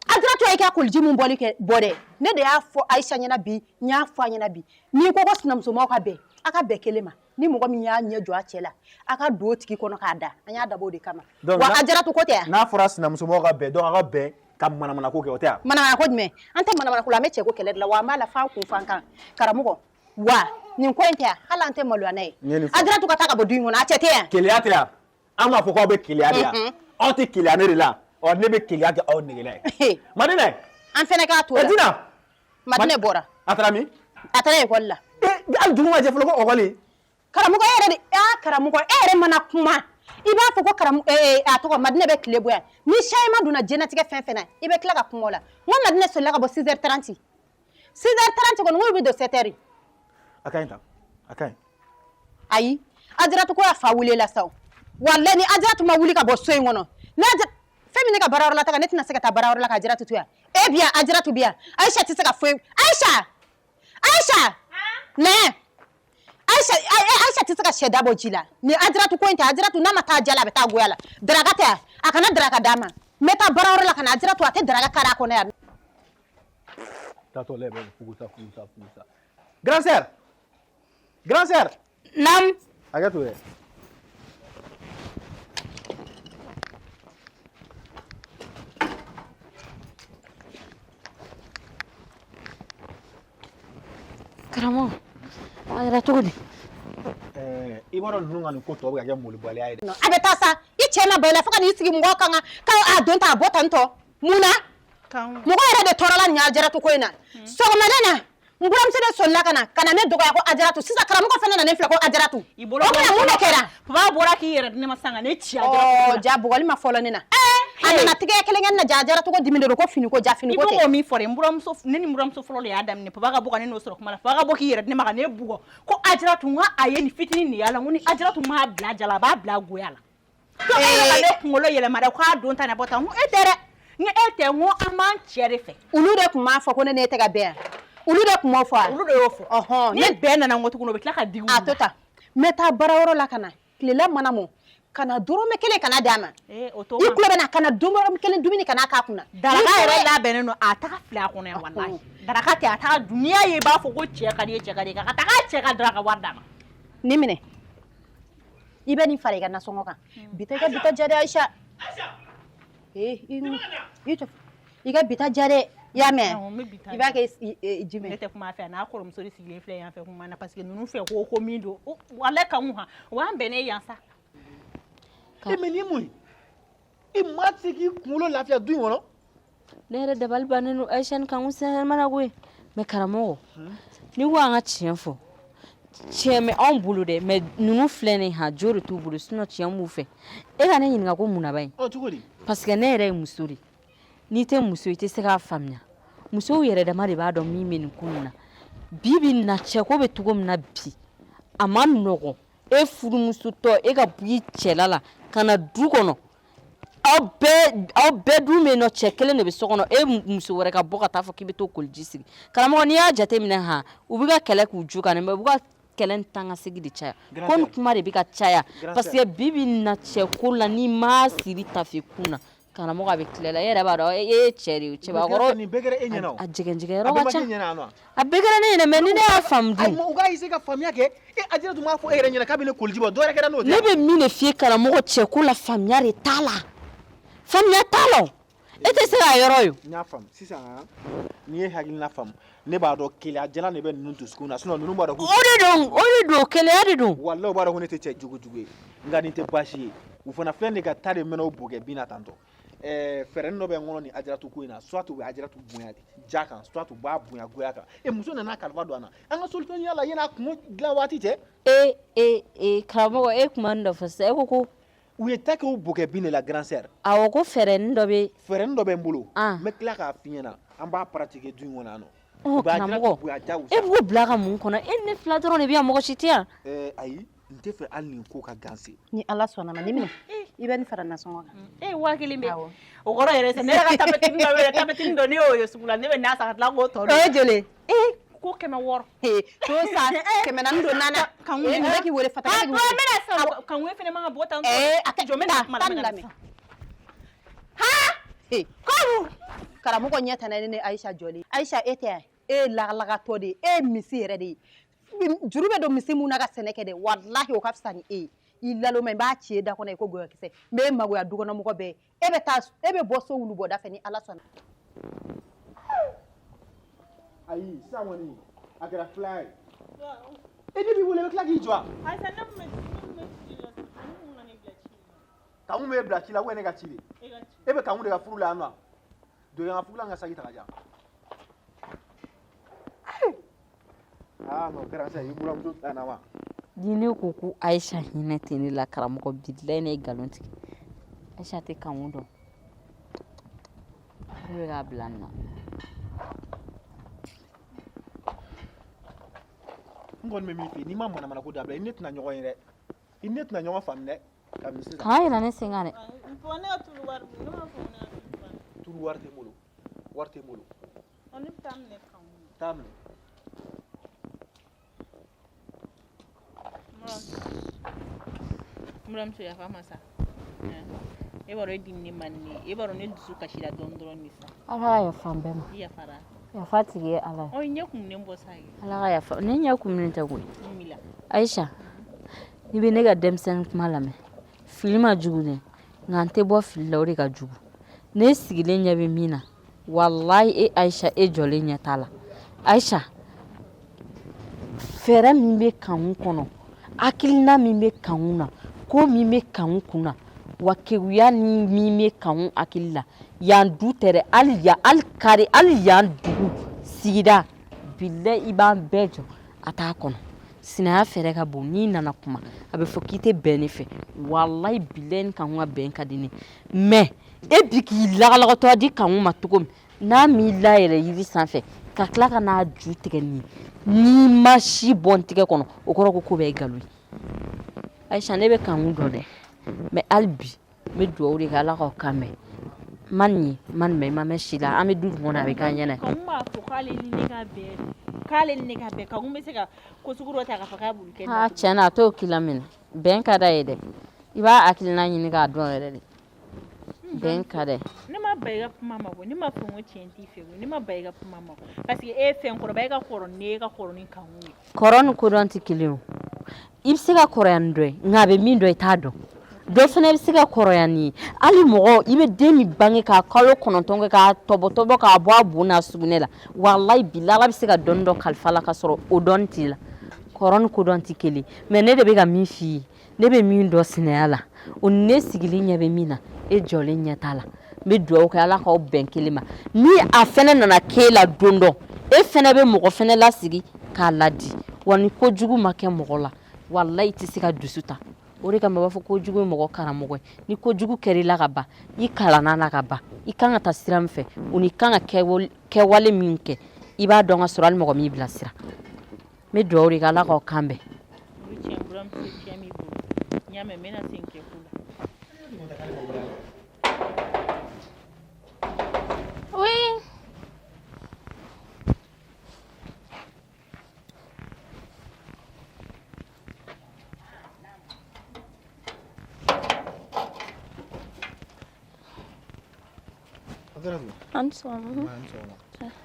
Ajaratu y'i ka koliji mun bɔli kɛ bɔ dɛ, ne de y'a fɔ Ayisa ɲɛna bi, n y'a fɔ a ɲɛna bi. N'i ko ko sinamusomaw ka bɛn, a ka bɛn kelen ma. Ni mɔgɔ min y'a ɲɛ jɔ a cɛ la, a ka don o tigi kɔnɔ k'a da. An y'a dabɔ o de kama. Wa Ajaratu ko tɛ yan. N'a fɔra sinamusomaw ka bɛn, donc a ka bɛn ka manamana ko kɛ, o tɛ yan. Manamana ko jumɛn? An tɛ manamana ko la, an bɛ cɛ ko kɛlɛ de la, wa an b'a la f'an kun f'an kan. Karamɔgɔ, wa nin ko in tɛ yan, hali an tɛ maloya n'a ye. Ajaratu ka taa ka bɔ du in kɔnɔ, a cɛ tɛ yan. Keleya tɛ yan. An b'a fɔ k'aw bɛ keleya de yan. Aw tɛ keleya ne de la. Ɔ, ne bɛ keleya kɛ aw negela ye. Madinɛ. An fɛnɛ k'a to la. Dina. Madinɛ bɔra. A taara min? A taara ekɔli la. Hali dugu ma jɛ fɔlɔ ko ekɔli. Karamɔgɔ, e yɛrɛ de, aa karamɔgɔ, e yɛrɛ mana kuma, i b'a fɔ ko karamɔgɔ, a tɔgɔ Madinɛ bɛ tile bɔ yan. Ni changement donna diɲɛlatigɛ fɛn fɛn na, i bɛ tila ka kuma o la. N ko Madinɛ solila ka bɔ 6h30. 6h30 kɔni, n ko bɛ don 7h. A ka ɲi tan, a ka ɲi. Ayi, Ajaratu ko y'a fa wele la sa o. Walayi ni Ajaratu ma wuli ka bɔ so in kɔnɔ, ni fɛn min ne ka baarayɔrɔ la taga, ne tɛna se ka taa baarayɔrɔ la ka Ajaratu to yan. E bi yan, Ajaratu bi yan. Ayisa tɛ se ka foyi. Ayisa! Ayisa! Nɛ! Ayisa, Ayisa tɛ se ka sɛ da bɔ ji la. Ni Ajaratu ko in tɛ, Ajaratu n'a ma taa ja la, a bɛ taa goya la. Daraka tɛ yan, a kana daraka d'a ma. N bɛ taa baarayɔrɔ la ka na Ajaratu, a tɛ daraka kari a kɔnɔ yan. Taatɔ lɛ bɛ fugusa, fugusa, fugusa. Grand sœur! Grand sœur! Naam. Hakɛ to dɛ. Karamɔgɔ, a yɛrɛ cogo di? I b'a dɔn ninnu ka nin ko tɔ bɛ ka kɛ molobaliya ye dɛ. A bɛ taa sa, i cɛ ma ban i la fo ka n'i sigi mɔgɔw kan ka a don tan a bɔ tan tɔ. Mun na? Mɔgɔ yɛrɛ de tɔɔrɔla nin Ajaratu ko in na. Sɔgɔmada na, n buramuso de solila ka na, ka na ne dɔgɔya ko Ajaratu. Sisan karamɔgɔ fana nana ne filɛ ko Ajaratu. I bolo O tuma mun de kɛra? Papa bɔra k'i yɛrɛ di ne ma sisan ka ne ci Ajaratu. Ɔ, ja bugɔli ma fɔlɔ ne na. A nana tigɛ kelen kɛ ne na, ja Ajaratu ko dimi de don, ko fini ko, ja fini ko tɛ. I b'o min fɔ dɛ, n buramuso, ne ni n buramuso fɔlɔ de y'a daminɛ. Papa ka bɔ ka ne n'o sɔrɔ kuma la, papa ka bɔ k'i yɛrɛ di ne ma ka ne bugɔ ko Ajaratu, n ko a ye nin fitinin nin y'a la, n ko ni Ajaratu m'a bila ja la, a b'a bila goya la. Ko e yɛrɛ ka ne kunkolo yɛlɛma dɛ, k'a don tan na bɔ tan, n ko e tɛ dɛ. N ko e tɛ, n ko an b'an cɛ de fɛ. Olu de tun b'a fɔ ko ne n'e tɛ ka bɛn yan. Olu de tun b'o fɔ wa? Olu de y'o fɔ. Ɔhɔn. Ni bɛn nana n ko tuguni, o bɛ tila ka digi u la. A to tan. N bɛ taa baarayɔrɔ la ka na. Tilela mana mɔ. Kana dɔrɔmɛ kelen kana d'a ma. Ee o to I tulo bɛ na, kana dɔrɔmɛ kelen dumuni kana k'a kunna. Daraka yɛrɛ labɛnnen don, a taga fili a kɔnɔ yan walahi. Daraka tɛ, a taga dun. N'i y'a ye i b'a fɔ ko cɛ ka di ye, cɛ ka di ye, ka taga cɛ ka daraka wari d'a ma. Nin minɛ, i bɛ nin fara i ka nasɔngɔ kan. Bi tɛ i ka bi ta diya dɛ Ayisa. Ee i tɔ i ka bi ta diya dɛ, i y'a mɛn? I b'a kɛ jumɛn? Ne tɛ kuma a fɛ, a n'a kɔrɔmuso de sigilen filɛ yan fɛ kuma na, parce que ninnu fɛ ko min don walahi kanku han, o y'an bɛnnen yan sa. E mais nin ye mun ye? E maa tɛ se k'i kunkolo lafiya du in kɔnɔ. Ne yɛrɛ dabali bannen don Ayisa ni kanku sɛnɛ mana koyi. Mais karamɔgɔ, n'i ko an ka tiɲɛ fɔ, tiɲɛ bɛ anw bolo dɛ, mais ninnu filɛ nin ye han, jo de t'u bolo, sinon tiɲɛ b'u fɛ. E ka ne ɲininka ko mun na ba ye? Ɔ cogo di? Parce que ne yɛrɛ ye muso de ye. N'i tɛ muso i tɛ se k'a faamuya. Musow yɛrɛ dama de b'a dɔn min bɛ nin ko in na. Bi bi in na cɛko bɛ cogo min na bi, a ma nɔgɔn. E furumusotɔ, e ka bɔ i cɛla la ka na du kɔnɔ, aw bɛɛ dun bɛ yen nɔ, cɛ kelen de bɛ so kɔnɔ, e muso wɛrɛ ka bɔ ka taa fɔ k'i bɛ t'o koliji sigi. Karamɔgɔ, n'i y'a jateminɛ han, u bɛ ka kɛlɛ k'u ju kan, mais u bɛ ka kɛlɛ ni taa ka segin de caya. Ko ni kuma de bɛ ka caya, parce que bi bi in na cɛko la, n'i ma siri tafe kun na, karamɔgɔ a bɛ tila la. E yɛrɛ b'a dɔn e ye cɛ de ye, cɛbakɔrɔ. Nin bɛɛ kɛra e ɲɛna o. A jɛgɛnjɛgɛyɔrɔ ka ca. A bɛɛ kɛra ne ɲɛna, mais ni ne y'a faamu dun. U k'a essayer ka faamuya kɛ. E Ajaratu m'a fɔ e yɛrɛ ɲɛna k'a bɛ ne koliji bɔ, dɔ wɛrɛ kɛra n'o tɛ. Ne bɛ min de f'i ye karamɔgɔ, cɛko la faamuya de t'a la. Faamuya t'a la o. E tɛ se k'a yɔrɔ ye. N y'a faamu sisan, n'i ye hakilina faamu, ne b'a dɔn keleya jalan de bɛ ninnu dusukun na, sinon ninnu b'a dɔn. O de don, keleya de don. Walahi u b'a dɔn ko ne tɛ cɛ jugu jugu ye, nka nin tɛ baasi ye. U fana filɛ nin ka taa de mɛnɛ o bokɛ bin na tantɔ. Fɛɛrɛnin dɔ bɛ n kɔnɔ nin Ajaratu ko in na, soit u bɛ Ajaratu bonya ja kan, soit u b'a bonya goya kan. E muso nana kalifa don an na, an ka solution ɲini a la yan'a kungo dilan waati cɛ. E karamɔgɔ, e kuma nin dɔ fɔ sisan, e ko u ye ta kɛ o bokɛ bin de la, grand sœur. Awɔ, ko fɛɛrɛnin dɔ bɛ. Fɛɛrɛnin dɔ bɛ n bolo. N bɛ tila k'a f'i ɲɛna, an b'a pratiquer du in kɔnɔ yan nɔ. Karamɔgɔ, e b'o bila ka mun kɔnɔ? E ni ne fila dɔrɔn de bɛ yan, mɔgɔ si tɛ yan. Ayi, n tɛ fɛ hali nin ko ka ganse. Ni Ala sɔnna ma, nin minɛ, i bɛ nin fara nasɔngɔ kan. E 5000 bɛ. O kɔrɔ yɛrɛ ne yɛrɛ ka tapetini dɔ bɛ, tapetini dɔ ne y'o ye sugu la, ne bɛ n'a san ka tila k'o tɔ dun. O ye joli? Ko 600. To san 400 don nana. Kanku nin bɛ k'i wele Fata. A to n bɛna san. Kanku fana man ka bɔ tan. A kɛ jɔ, n bɛna kuma la. Taa nin lamɛn. Ha! Kamu! Karamɔgɔ ɲɛ tana ne ni Ayisa jɔlen. Ayisa, e tɛ yan. E ye lagalagatɔ de ye. E ye misi yɛrɛ de ye. Juru bɛ don misi mun na ka sɛnɛ kɛ dɛ, walahi o ka fisa ni e ye. I laloma, i b'a ci e da kɔnɔ i ko gɔyɔkisɛ. N bɛ magoya du kɔnɔ mɔgɔ bɛɛ ye. E bɛ taa, e bɛ bɔ so wulubɔda fɛ ni Ala sɔnna. Ayi, sisan kɔni a kɛra filaya ye. E ne b'i wele, i bɛ tila k'i jɔ wa? Ayisa, ne tun bɛ ci la, ne kun nana ne bila ci la. Kanku bɛ e bila ci la ou bien ne ka ci de? E ka ci. E bɛ Kanku de ka furu la yan nɔ? Don yan ka furu la, n ka saki ta ka di yan. Ah non, grand sœur, i buramuso ta na wa? Ni ne ko ko Ayisa hinɛ tɛ ne la, karamɔgɔ, bilayi ne ye nkalon tigɛ. Ayisa tɛ Kanku dɔn. Ne bɛ k'a bila nin na. N kɔni bɛ min f'i ye, n'i ma manamana ko dabila, i ne tɛna ɲɔgɔn ye dɛ. I ne tɛna ɲɔgɔn faamu dɛ. Kabini sisan. Kana yɛlɛ ne sen kan dɛ. Ne ka tulu wari, ne m'a fɔ ko ne ka tulu wari. Tulu wari tɛ n bolo. Wari tɛ n bolo. Ne bɛ taa minɛ Kanku. Taa minɛ. N buramuso, yafa ma sa. E b'a dɔn e diminen man di ne ye. E b'a dɔn ne dusu kasira dɔɔni dɔrɔn de sa. Ala ka yafa n bɛɛ ma. I yafara. Yafa tigi ye Ala ye. Ɔ, i ɲɛ kumunen bɔ sa ye. Ala ka yafa. Ne ɲɛ kumunen tɛ koyi. Mun b'i la? Ayisa, n'i bɛ ne ka denmisɛnnin kuma lamɛn, fili ma jugu dɛ, nka n tɛ bɔ fili la, o de ka jugu. Ne sigilen ɲɛ bɛ min na, walahi e Ayisa, e jɔlen ɲɛ t'a la. Ayisa, fɛɛrɛ min bɛ Kanku kɔnɔ, hakilina min bɛ Kanku na, ko min bɛ Kanku kun na, wa keguya ni min bɛ Kanku hakili la, yan du tɛ dɛ, hali yan, hali kari, hali yan dugu sigida, bilahi i b'an bɛɛ jɔ a t'a kɔnɔ. Sinaya fɛɛrɛ ka bon, n'i nana kuma a bɛ fɔ k'i tɛ bɛn ne fɛ. Walahi bilahi ni Kanku ka bɛn ka di ne, mais e bi k'i lagalagatɔ di Kanku ma cogo min, n'a m'i layɛlɛ yiri sanfɛ ka tila ka n'a ju tigɛ nin, n'i ma si bɔ n tigɛ kɔnɔ, o kɔrɔ ko ko bɛɛ ye nkalon ye. Ayisa, ne bɛ Kanku dɔn dɛ, mais hali bi n bɛ dugawu de kɛ Ala k'aw kan mɛn. Ma nin ye, ma nin mɛn, i ma mɛn si la, an bɛ du kɔnɔ, a bɛ k'an ɲɛna. Kanku b'a fɔ k'ale ni ne ka bɛn, k'ale ni ne ka bɛn. Kanku bɛ se ka ko sugu dɔ ta k'a fɔ k'a b'olu kɛ. Aa, tiɲɛ na a t'o k'i la minɛ. Bɛn ka d'a ye dɛ, I b'a hakilina ɲini k'a dɔn yɛrɛ de. Bɛn ka dɛ. Ne ma ban i ka kuma ma koyi, ne ma fɔ ko tiɲɛ t'i fɛ koyi, ne ma ban i ka kuma ma parce que e ye fɛn kɔrɔba, e ka kɔrɔ ni ne ye, e ka kɔrɔ ni Kanku ye. Kɔrɔ ni kodɔn tɛ kelen o. I bɛ se ka kɔrɔya ni dɔ ye, nka a bɛ min dɔn i t'a dɔn. Dɔ fana bɛ se ka kɔrɔya n'i ye. Hali mɔgɔ, i bɛ den min bange k'a kalo 9 kɛ k'a tɔbɔtɔbɔ k'a bɔ a bu n'a sugunɛ la, walayi bilahi Ala bɛ se ka dɔnni dɔ kalifa la ka sɔrɔ o dɔnni t'i la. Kɔrɔ ni kodɔn tɛ kelen. Mais ne de bɛ ka min f'i ye, ne bɛ min dɔn sinaya la, o ni ne sigilen ɲɛ bɛ min na, e jɔlen ɲɛ t'a la. N bɛ dugawu kɛ Ala k'aw bɛn kelen ma. Ni a fɛnɛ nana k'e la don dɔ, e fɛnɛ bɛ mɔgɔ fɛnɛ lasigi k'a ladi. Wa ni kojugu ma kɛ mɔgɔ la, walayi i tɛ se ka dusu ta. O de kama u b'a fɔ kojugu ye mɔgɔ karamɔgɔ ye. Ni kojugu kɛra i la ka ban, i kalanna la ka ban, i kan ka taa sira min fɛ, o ni kan ka kɛwale min kɛ, i b'a dɔn ka sɔrɔ hali mɔgɔ m'i bilasira. N bɛ dugawu de kɛ Ala k'aw kan bɛn. Oui. An sɔgɔma. An sɔgɔma.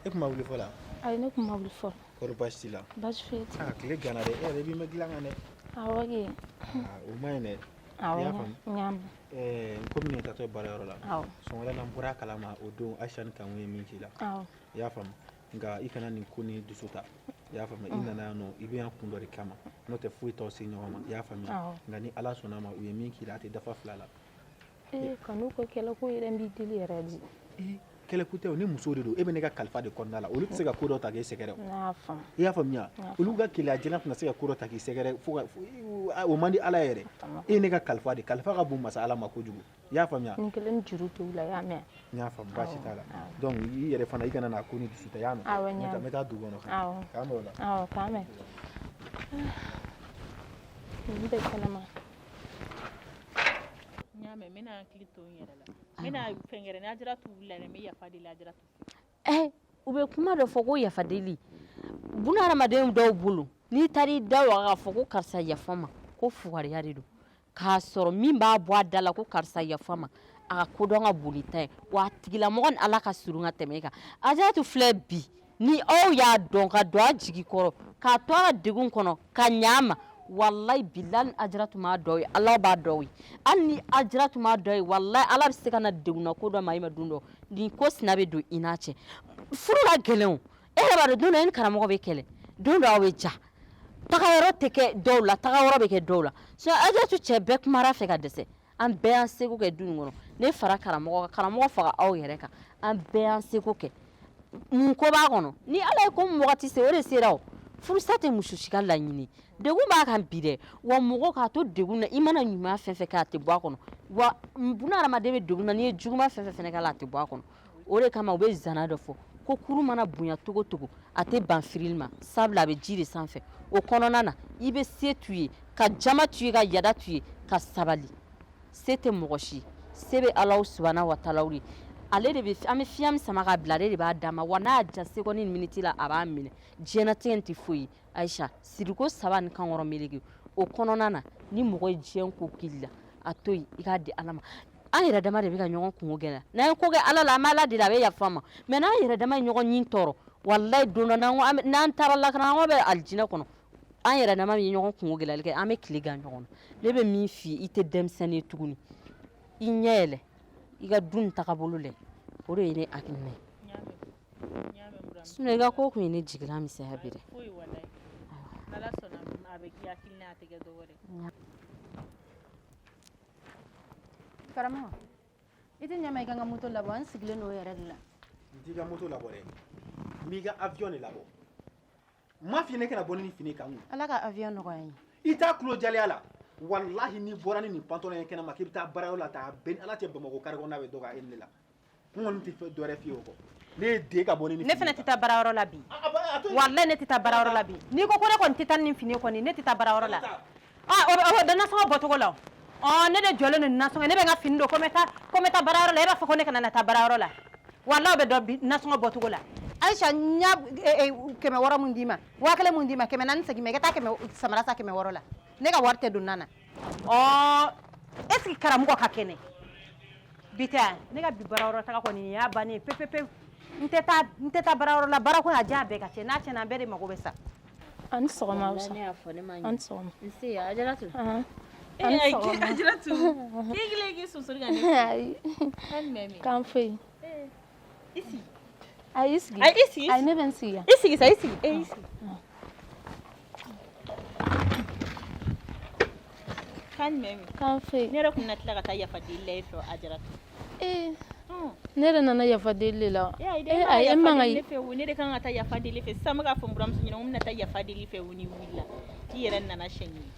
E tun ma wuli fɔlɔ? Ayi, ne tun ma wuli fɔlɔ. Kɔri baasi t'i la? Baasi foyi tɛ. Aa, tile ganna dɛ, e yɛrɛ b'i ma dilan kan dɛ. Awɔ kɛ. Aa, o ma ɲi dɛ. Awɔ, I y'a faamu? N y'a mɛn. Ɛɛ, komi ne taatɔ baarayɔrɔ la. Awɔ. Sɔgɔmada in na n bɔra a kalama o don Ayisa ni Kanku ye min k'i la. Awɔ. I y'a faamu? Nka i kana nin ko ni dusu ta. I y'a faamu? I nana yan nɔ, i bɛ yan kun dɔ de kama. N'o tɛ foyi t'aw se ɲɔgɔn ma. I y'a faamuya? Awɔ. Nka ni Ala sɔnna a ma, u ye min k'i la, a tɛ dafa fila la. Ee, kan'u ko kɛlɛ ko yɛrɛ n b'i deli yɛrɛ di. Ee, kɛlɛ ko tɛ o, ne muso de don, e bɛ ne ka kalifa de kɔnɔna la, olu tɛ se ka ko dɔ ta k'e sɛgɛrɛ o. Ne y'a faamu. I y'a faamuya? Olu ka keleya jɛla tɛna se ka ko dɔ ta k'i sɛgɛrɛ fo ka o man di Ala yɛrɛ. E ye ne ka kalifa de, kalifa ka bon masa Ala ma kojugu. I y'a faamuya? Nin kelen juru t'u la, i y'a mɛn? N y'a faamu, baasi t'a la. Donc i yɛrɛ fana i kana n'a ko ni dusu ta, i y'a mɛn? Awɔ, n y'a mɛn. N bɛ taa dugu kɔnɔ. Awɔ. K'an bɛn o la. Awɔ, k'an bɛn. Ninnu bɛ kɛnɛma. N y'a mɛn, n bɛna hakili to n yɛrɛ la. N bɛna fɛn kɛ dɛ, n'Ajaratu wulila dɛ, n bɛ yafa deli Ajaratu fɛ. Ɛ, u bɛ kuma dɔ fɔ ko yafa deli. Buna hadamaden dɔw bolo, n'i taara i da waga k'a fɔ ko karisa yafa ma, ko fugariya de don. K'a sɔrɔ min b'a bɔ a da la ko karisa yafa ma, a ka kodɔn ka bon ni ta ye. Wa a tigilamɔgɔ ni Ala ka surun ka tɛmɛ e kan. Ajaratu filɛ bi, ni aw y'a dɔn ka don a jigi kɔrɔ, k'a to a ka degun kɔnɔ, ka ɲa a ma, walayi bilahi ni Ajaratu m'a dɔn ye, Ala b'a dɔn ye. Hali ni Ajaratu m'a dɔn ye, walayi Ala bɛ se ka na degunna ko dɔ ma i ma don dɔ. Nin ko sina bɛ don i n'a cɛ. Furu ka gɛlɛn o. E yɛrɛ b'a dɔn don dɔ e ni karamɔgɔ bɛ kɛlɛ, don dɔ aw bɛ ja. Taga yɔrɔ tɛ kɛ dɔw la, taga yɔrɔ bɛ kɛ dɔw la. Sinon Ajaratu cɛ bɛɛ kumara fɛ ka dɛsɛ. An bɛɛ y'an seko kɛ du in kɔnɔ. Ne fara karamɔgɔ kan, karamɔgɔ faga aw yɛrɛ kan. An bɛɛ y'an seko kɛ. Mun ko b'a kɔnɔ? Ni Ala ye ko min wagati se, o de sera o. Furusa tɛ muso si ka laɲini. Degun b'a kan bi dɛ. Wa mɔgɔ k'a to degun na, i mana ɲuman fɛn fɛn kɛ, a tɛ bɔ a kɔnɔ. Wa buna hadamaden bɛ degun na, n'i ye juguman fɛn fɛn fɛnɛ k'a la, a tɛ bɔ a kɔnɔ. O de kama u bɛ zana dɔ fɔ ko kuru mana bonya cogo cogo, a tɛ ban firili ma, sabula a bɛ ji de sanfɛ. O kɔnɔna na, i bɛ se t'u ye, ka jama t'u ye, ka yada t'u ye, ka sabali. Se tɛ mɔgɔ si, se bɛ Alahu subahana wa taala de. Ale de bɛ, an bɛ fiɲɛ min sama ka bila, ale de b'a d'a ma. Wa n'a y'a ja seconde ni minute la, a b'a minɛ. Diɲɛnatigɛ in tɛ foyi ye. Ayisa, siriko saba ni kankɔrɔ meleke. O kɔnɔna na, ni mɔgɔ ye diɲɛ ko k'i la, a to yen, i k'a di Ala ma. An yɛrɛ dama de bɛ ka ɲɔgɔn kungo gɛlɛya. N'an ye ko kɛ Ala la, an bɛ Ala deli, a bɛ yafa an ma. Mais n'an yɛrɛ dama ye ɲɔgɔn ɲin tɔɔrɔ, walayi don dɔ n'an ko an bɛ, n'an taara lakana, an ko bɛ alijinɛ kɔnɔ. An yɛrɛ dama bɛ ɲɔgɔn kungo gɛlɛyali kɛ, an bɛ tile gan ɲɔgɔn na. Ne bɛ min f'i ye, i tɛ denmisɛnnin ye tuguni. I ɲɛ yɛlɛ, i ka du nin tagabolo lajɛ. O de ye ne hakilina ye. Sinon i ka ko kun ye ne jigila misɛnya bi dɛ. Karamɔgɔ, i tɛ ɲɛ ma i ka n ka moto labɔ, n sigilen don o yɛrɛ de la. N t'i ka moto labɔ dɛ, n b'i ka avion de labɔ. N m'a f'i ye ne kana bɔ ni nin fini kan kun. Ala ka avion nɔgɔya n ye. I t'a tulo jaleya la. Walahi n'i bɔra ni nin pantalon ye kɛnɛma k'i bɛ taa baarayɔrɔ la, taa bɛn ni Ala cɛ Bamakɔ kare kɔnɔna bɛ dɔgɔya e ni ne la. N kɔni tɛ fɛn dɔ wɛrɛ f'i ye o kɔ. Ne ye den ka bɔ ni nin Ne fini fana tɛ taa baarayɔrɔ la bi. A to yen. Walahi ne tɛ taa baarayɔrɔ la bi. N'i ko ko ne kɔni tɛ taa ni nin fini kɔni, ne tɛ taa baarayɔrɔ la. O bɛ dɔn nasɔngɔ bɔcogo la o. Ne de jɔlen don nasɔngɔ, ne bɛ n ka fini don ko n bɛ taa, ko n bɛ taa baarayɔrɔ la, e b'a fɔ ko ne kana na taa baarayɔrɔ la. Walahi o bɛ dɔn bi nasɔngɔ bɔcogo la. Ayisa, n y'a 600 mun d'i ma, 1000 mun d'i ma, 400 segin ma, i ka taa kɛmɛ samara san 600 la. Ne ka wari tɛ don na na. Est ce que karamɔgɔ ka kɛnɛ bi tɛ ne ka bi baarayɔrɔ taga kɔni nin y'a bannen ye pewu pewu. N tɛ taa, n tɛ taa baarayɔrɔ la. Baarako a diya bɛɛ ka cɛ n'a tiɲɛna, an bɛɛ de mago bɛ sa. A ni sɔgɔma. Wallahi, ne y'a fɔ ne ma ɲɛ. A ni sɔgɔma. Nse, Ajaratu. Ahan. A ni sɔgɔma. Ajaratu, k'i kelen k'i susuri ka ne Ayi. kan jumɛn min? K'an foyi. I sigi. Ayi, i sigi. Ayi, i sigi. Ayi, ne bɛ n sigi yan. I sigi sa, i sigi. I sigi. Kan jumɛn min? K'an foyi. Ne yɛrɛ kun na tila ka taa yafa deli la e fɛ, Ajaratu. Ee, ne yɛrɛ nana yafa deli de la. E ayi dɛ, Eh, e ma ayi, e yafa man ka deli ne fɛ o, ne de kan ka taa yafa deli fɛ sisan. N bɛ k'a fɔ n buramuso ɲɛna ko n bɛna taa yafa deli fɛ o, ni wulila i yɛrɛ nana siɲɛ ɲini,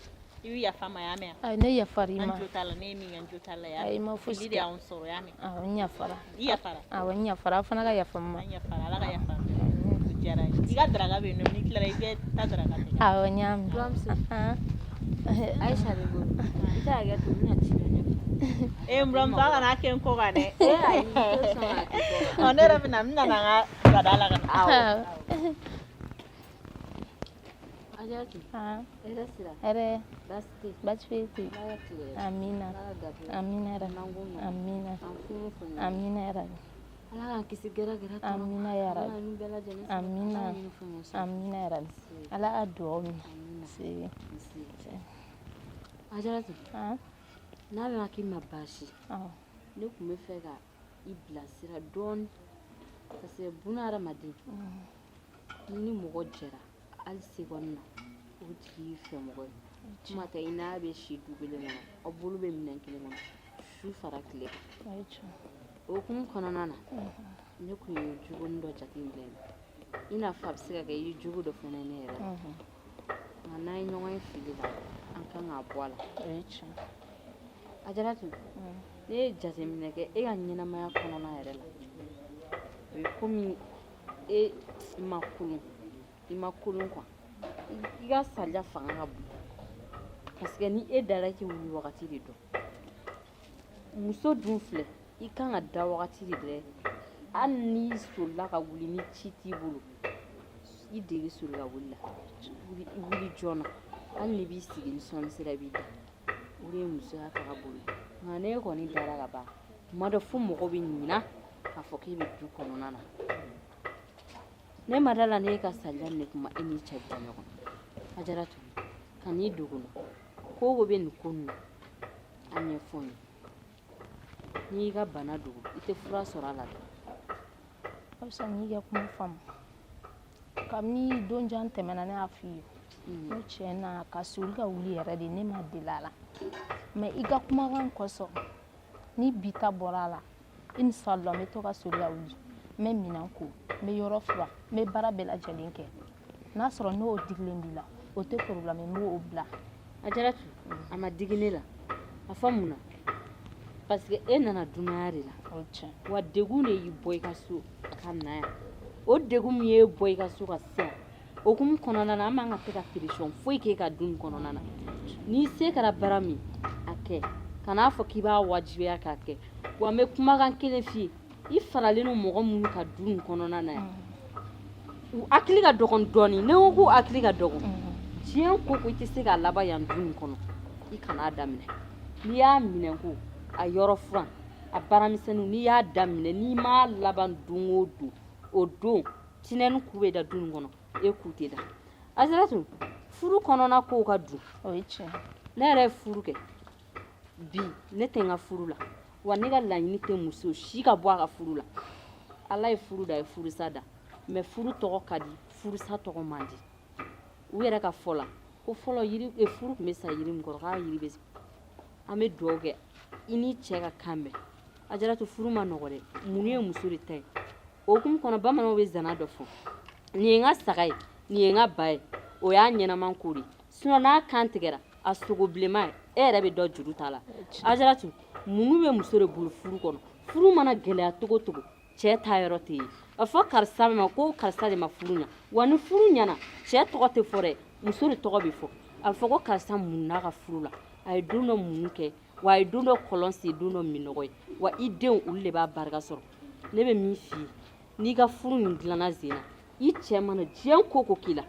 i bɛ yafa n ma, y'a mɛn? Ayi, ne yafar'i An ma. jo t'a la, ne ye min kɛ, n jo t'a la, y'a Ayi, i mɛn? ma fosi Fili de kɛ. y'anw sɔrɔ, y'a mɛn? Awɔ, n yafara. I yafara? Awɔ, n yafara. Aw fana ka yafa n ma. An yafara, Ala ka yafa an bɛɛ ma. O diyara n ye. I ka daraka bɛ yen nɔ, n'i tilara i bɛ taa daraka tigɛ. Awɔ, n y'a mɛn. Buramuso. Ahan. Aisha de bolo. I t'a hakɛ to, n bɛna ci dɔ ɲɛfɔ. Ee, n buramuso, a kana kɛ n kɔ kan dɛ. Eh, ayi, i tɛ sɔn k'a kɛ kɔ kan. Ɔ, ne yɛrɛ bɛ na, n bɛna na n ka gada la ka na. Awɔ. Awɔ. Ajaratu, Ahan. hɛrɛ sira. Hɛrɛ. Baasi tɛ yen. Baasi foyi tɛ yen. Ala ka tile hɛrɛ. Amina. Ala ka garijɛgɛ. Amina yarabi. N'an ko nɔgɔya. Amina. K'an fɛn o fɛn ɲini. Amina yarabi. Ala k'an kisi gɛrɛgɛrɛ tɔɔrɔ ma. Amina Ala yarabi. k'an n'u bɛɛ lajɛlen sɔrɔ. Amina. Ala k'an n'u fɛn o fɛn sɔrɔ. Amina yarabi. Nse. Ala ka dugawu minɛ. Amina. Se. Nse. Ajaratu, Ahan. n'a bɛna k'i ma baasi, Awɔ. ne tun bɛ fɛ ka i bilasira dɔɔni, parce que buna hadamaden, n'i ni mɔgɔ jɛra hali seconde na, o tigi y'i fɛ mɔgɔ ye. Kuma tɛ i n'a bɛ si du kelen kɔnɔ, aw bolo bɛ minɛn kelen kɔnɔ, su fara tile kan. O ye tiɲɛ. O hukumu kɔnɔna na, ne tun ye jogonin dɔ jateminɛ i n'a fɔ a bɛ se ka kɛ i ye jogo dɔ fana ye ne yɛrɛ la, nka n'an ye ɲɔgɔn ye fili la, an kan k'a bɔ a la. O ye tiɲɛ. Ajaratu, ne ye jateminɛ kɛ e ka ɲɛnamaya kɔnɔna yɛrɛ la, o ye komi e ma kolon, i ma kolon quoi, i ka saliya fanga ka bon, parce que ni e dara, i tɛ wuli wagati de dɔn. Muso dun filɛ, i kan ka da wagati de dɛ. Hali n'i solila ka wuli, ni ci t'i bolo, i dege soli ka wuli la, wuli, wuli joona. Hali n'i b'i sigi ni sɔnni sera, i b'i da. O de ye musoya taga bolo ye. Nka n'e kɔni dara ka ban, tuma dɔ fo mɔgɔ bɛ ɲina k'a fɔ k'e bɛ du kɔnɔna na. Ne ma da la n'e ka saliya ne kuma e n'i cɛ bɔ ɲɔgɔn. Ajaratu, ka n'i dogo n na, ko o ko bɛ nin ko nin na, a ɲɛfɔ n ye. N'i y'i ka bana dogo, i tɛ fura sɔrɔ a la dɛ. Halisa n y'i ka kuma faamu. Kabini don jan tɛmɛna, ne y'a f'i ye. N ko tiɲɛ na, ka soli ka wuli yɛrɛ de, ne ma deli a la. Mais i ka kumakan kosɔn, ni bi ta bɔra a la, inshallah, n bɛ to ka soli ka wuli. N bɛ minɛn ko, n bɛ yɔrɔ furan, n bɛ baara bɛɛ lajɛlen kɛ. N'a sɔrɔ n'o digilen b'i la, o tɛ problème ye, n b'o bila. Ajaratu, a ma digi ne la. A fɔ mun na? Parce que e nana dunanya de la. O ye tiɲɛ. Wa degun de y'i bɔ i ka so ka na yan. O degun min y'e bɔ i ka so ka se yan, o hukumu kɔnɔna na, an man ka tɛ ka pression foyi k'e ka du nin kɔnɔna na. N'i se kɛra baara min, a kɛ. Kan'a fɔ k'i b'a wajibiya k'a kɛ. Wa n bɛ kumakan kelen f'i ye, i faralen don mɔgɔ minnu ka du nin kɔnɔna na yan, u hakili ka dɔgɔn dɔɔni. Ne ko k'u hakili ka dɔgɔn, diɲɛ ko ko i tɛ se k'a laban yan du nin kɔnɔ, i kan'a daminɛ. N'i y'a minɛ ko a yɔrɔ furan, a baaramisɛnninw, n'i y'a daminɛ, n'i m'a laban don o don, o don tinɛni ku bɛ da du nin kɔnɔ, e ku tɛ da. Ajaratu, furu kɔnɔna kow ka dun. O ye tiɲɛ. Ne yɛrɛ ye furu kɛ bi, ne tɛ n ka furu la, wa ne ka laɲini tɛ muso si ka bɔ a ka furu la. Ala ye furu da, a ye furusa da, mais furu tɔgɔ ka di, furusa tɔgɔ man di. U yɛrɛ ka fɔ la ko fɔlɔ yiri, furu tun bɛ sa yiri min kɔrɔ, k'a yiri bɛ, an bɛ dugawu kɛ i ni cɛ ka kan bɛn. Ajaratu, furu ma nɔgɔ dɛ. Mun ye muso de ta ye? O hukumu kɔnɔ, bamananw bɛ zana dɔ fɔ: nin ye n ka saga ye, nin ye n ka ba ye. O y'a ɲɛnaman ko de ye, sinon n'a kan tigɛra, a sogo bilenman ye, e yɛrɛ bɛ dɔ juru ta la. Ajaratu, mun bɛ muso de bolo furu kɔnɔ? Furu mana gɛlɛya cogo cogo, cɛ ta yɔrɔ tɛ yen. A fɔ karisa ma ko karisa de ma furu ɲa. Wa ni furu ɲɛna, cɛ tɔgɔ tɛ fɔ dɛ, muso de tɔgɔ bɛ fɔ. A bɛ fɔ ko karisa mun n'a ka furu la, a ye don dɔ mun kɛ, wa a ye don dɔ kɔlɔn sen, don dɔ minɔgɔ ye. Wa i denw, olu de b'a barika sɔrɔ. Ne bɛ min f'i ye, n'i ka furu nin dilanna sen na, i cɛ mana diɲɛ ko ko k'i la,